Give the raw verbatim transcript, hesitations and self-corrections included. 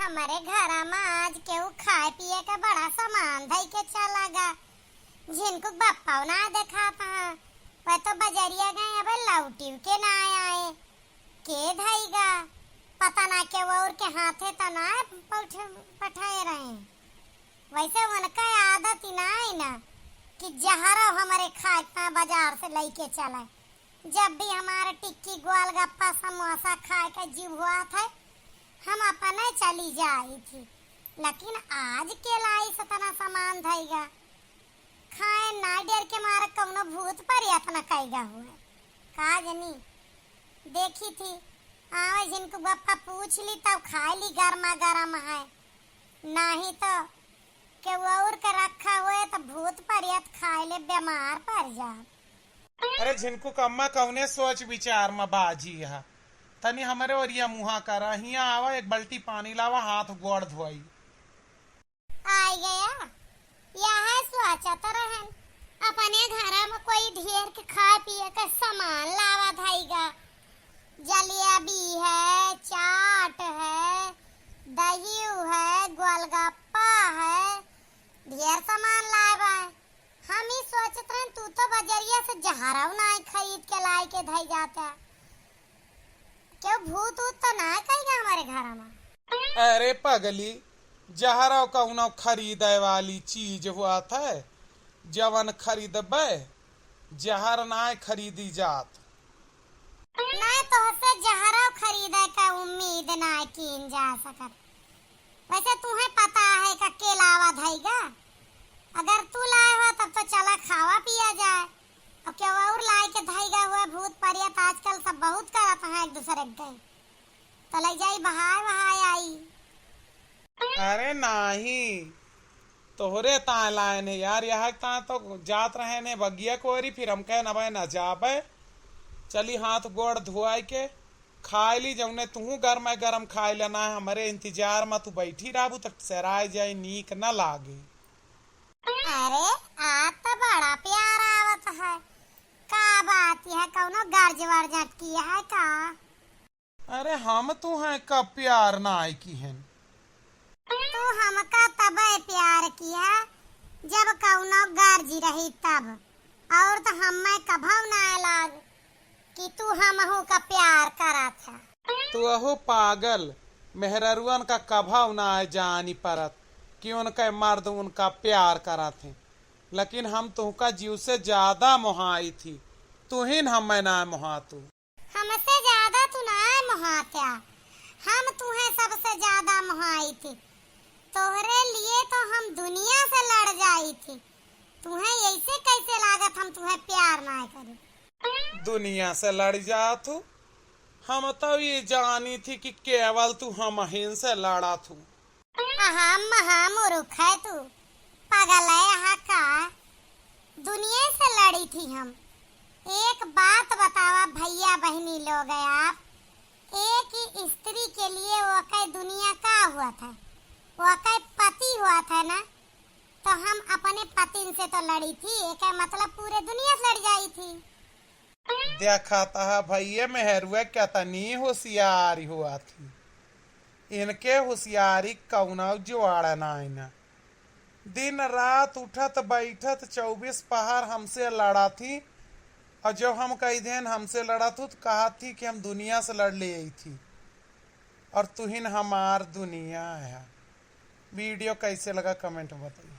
हमरे घरा मा आज केहू खाए पिए का बड़ा सामान धई के चला गा। झिनकू क बप्पा ना देखात ह, वह तो बजरिया गए, अबे लौटिव के ना आए। के धई गा? पता ना केहू और के हाथे त ना पठ-, पठाए रहे। वैसे उनका आदत ही ना है ना कि जहरो हमरे खाए का बाजार से लइके चले। जब भी हमारे टिक्की, गोलगप्पा, समोसा खाए के जीव हुआ था, हम अपने चली जाई थी, लेकिन आज के लाई सतना सामान धई गा। खाए ना डर के मारे कौनो भूत परियत न कई गा हुए। का जनी, देखी थी, आवे झिनकू क बप्पा पूछ ली तब खाए ली, गर्मा गर्म है, नाही तो केहू और के रखा हुए तो भूत परियत खाए ले बीमार पड़ जा। अरे झिनकू क अम्मा कौने सोच विचार में बाजी है, तनी हमरे ओरिया मुहा करा, हियाँ आवा, एक बाल्टी पानी लावा, हाथ गोड़ धोई। आई गया, यह सोचत रहन, अपने घर में कोई ढेर के खाए पिए के सामान लावा धई गा। जलेबी है, चाट है, दही है, गोलगप्पा है, ढेर सामान लाए बा। हम ही सोचत रहन, तू तो बजरिया से जहरऊ नाई खरीद के लाई के धई जाता। केहू भूत ऊत तो ना कई गा हमारे घर में? अरे पगली, जहरऊ कौनो खरीदे वाली चीज हुआ था? जवन खरीदबे, जहर नाय खरीदी जात। नाय, तोहसे जहरऊ खरीदे का उम्मीद नाय कीन जा सकत। वैसे तुहे पता है का के लावा धई गा? अगर तू लाए हो तब तो चला खावा पिया जाए। अब केहू और लाए के धई गा हुए भूत परियत आजकल सब बहुत करत हैं एक दूसरे के। तो लई जाई बहाए बहाए आई। अरे नाही, तोहरे ताए लाए ने यार, यहाँ ताए तो जात रहे ने बगिया कोरी, फिर हम कहे न भाई न जाबे, चली हाथ गोड़ धोआई के खाए ली, जौने तुहू गरम गरम खाए लेना है, हमरे इंतजार में तू बैठी रहबू तो सेराय जाए, नीक न लागे। अरे आज तो बड़ा प्यार आवत है, का बात है, कौनो गर्ज वर्ज अटकी है का? अरे हम तुहें कब प्यार नाय किहन। तू हमका तबे प्यार किहा जब कौनो गर्ज रही तब, और तो हमें कभव नाय लाग कि तू हमहू का प्यार करत है। तू अहू पागल मेहररुअन का कभव नाय जानी परत कि उनके मर्द उनका प्यार करत हैं, लेकिन हम तुहका जीव से ज्यादा मोहाई थी, तुहिन हमें ना मोहा तू। हमसे ज्यादा तू ना मोहात्या, हम तुहे सबसे ज्यादा मोहाई थी। तोहरे लिए तो हम दुनिया से लड़ जाई थी। तुहे ऐसे कैसे लागत हम तुहे प्यार ना करी? दुनिया से लड़ जात हूँ? हम तो ये जानी थी कि केवल तू हमहिन से लड़ा थू। अहा महा मूर्ख है तू, पागल है अहा का? दुनिया से लड़ी थी हम। एक बात बतावा भैया बहनी लोग, आप एक ही स्त्री के लिए वो कई दुनिया का हुआ था, वो कई पति हुआ था ना, तो हम अपने पतिन से तो लड़ी थी, एक मतलब पूरे दुनिया से लड़ जाई थी। देखत ह भइया मेहरुआ केतनी होशियार हुआ थी। इनके होशियारी कउनो जोड़ नाई ना। दिन रात उठत बैठत चउबीस पहर हमसे लड़ा थी, और जब हम कही देन हमसे लड़ा थू तो कहा थी कि हम दुनिया से लड़ ले आई थी, और तुहिन हमार दुनिया है। Video कैसे लगा comment में बताइए।